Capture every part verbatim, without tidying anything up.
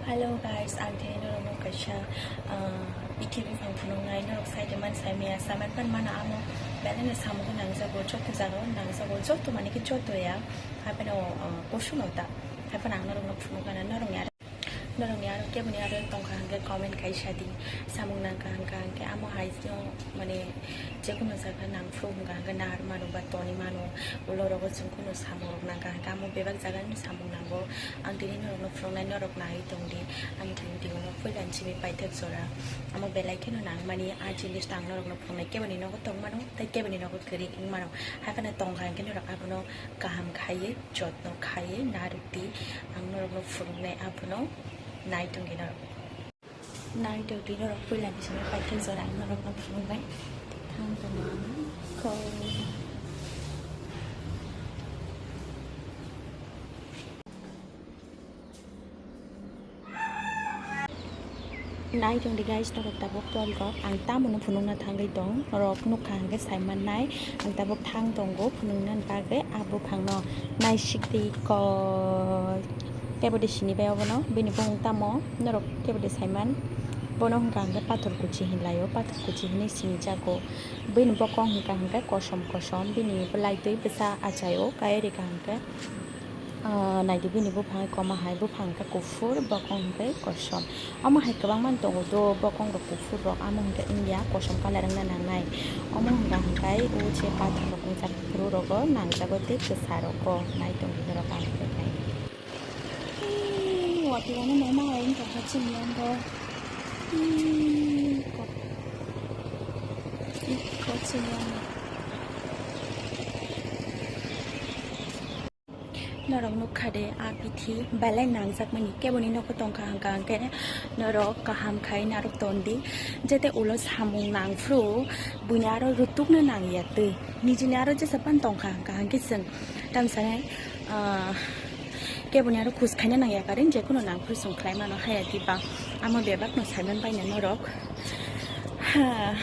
Hello guys, ang tini norokno kaisa, ah, bikhi buphang phunuknai, norok saide man saimaya, saman pan mano amo belai no samungo nangjago, joto jagao nangjago, joto mane khe joto ya, hapheno, ah, kusuno ta, hapheno ang norokno phunukgana, norokni aro, norokni aro keboni aro tongkha hwnkhe comment khai sadi, samung nangkha hwnkha hwnkhe amo hai jino. Mane, jekunu jaga nangphuru hwnkha hwnkhe nahar mano ba toni mano, ulo rogo chwng kunu samung rok nangkha hwnkhe amo bebak jagani samung nango. Ang tini norokno phunuknai, norok nai tongdi. Ang tini tini no puila ni simi paithak jora. Amo belai kheno nangmani, a jinis ang norokno phunuknai, keboni nogo tongmano, tei keboni nogo kwrwi wngmano. Haphano tongkha hwnkhe norok abono kaham khaiwi, jotno khaiwi narwkdi. Ang norokno phunuknai abono nai tongdi norok. Nai tongdi norok puila ni simi paithak jora ang norokno phunuknai. Thang tongo ang kho. Nai tongdi guys, norok tabuk tol rok ang tamono phunukna thangwi tong, norok nukha hwnkhe saimannai. Ang tabuk thang tongo phunuknani bagwi a buphangno. Naisikdi koi. Kebo de sini bai obono, bini bumung tamo norok kebo de saiman. Bono hwnkha hwnkhe pathor kuchi hinlaio, pathor kuchi hinwi sinijago. Bini bokong hwnkha hwnkhe kosom kosom, bini bwlai twi bwsa achaio, kaiwi rikha hwnkhe, ah, naidi bini buphang koma hai, buphang hwnkhe kuphur, bokong hwnkhe kosom. Omo hai kwbangma tongo do, bokong rok kuphur rok, amo hwnkhe wngya kosom colour wngna nangnai. Omo hwnkha hwnkhe o je pathor rok wngjak, phuru rogo nangjago tei kwsa rogo nai tongdi norok ang hwnkhe. Ih, watwi rano nangma hai wngkha kha chini yango. Ih, kok. Ih, kok chini yango. Norok nukha de, a bithi belai nangjakmani, keboni nogo tongkha hwnkha hwnkhe norok kaham khai narwk tondi, jete ulo samung nangphuru buini aro rutukna nangya twi, nijini aro jesa pan tongkha hwnkha hwnkhe chwng tamsanai, ah, keboni aro khus khaina nangya kare, jekunu nangphuru chwng khlai mano haya diba, amo bebakno saiman baina norok. Ha.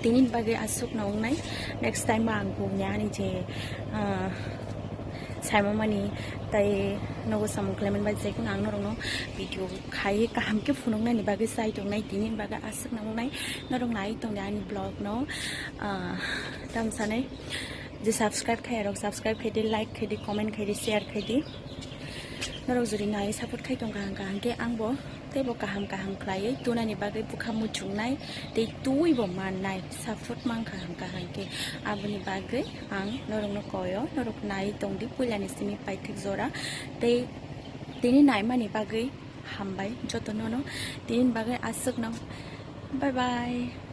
Tini bagwi aswkno wngnai, next time ang bumni ani je, ah, saimamani tai nogo samung khlaimani bai jekunu ang norokno video khai kaham khe phunuknani bagwi chai tongnai, tini bagwi aswkno wngnai, norok nai tongdi ani vlog no, ah, tamsanai je subscribe khairok subscribe khaidi, like khaidi, comment khaidi, share khaidi. Norok jodi nai support khai tongkha hwnkha hwnkhe angbo teibo kaham kaham khlaiwi tunani bagwi bwkha muchungnai tei tuibo mannai support mankha hwnkha hwnkhe aboni bagwi ang norokno koyo, norok nai tongdi puilani simi paithak jora tei tini naimani bagwi hambai jotonono tini bagwi aswkno bye bye.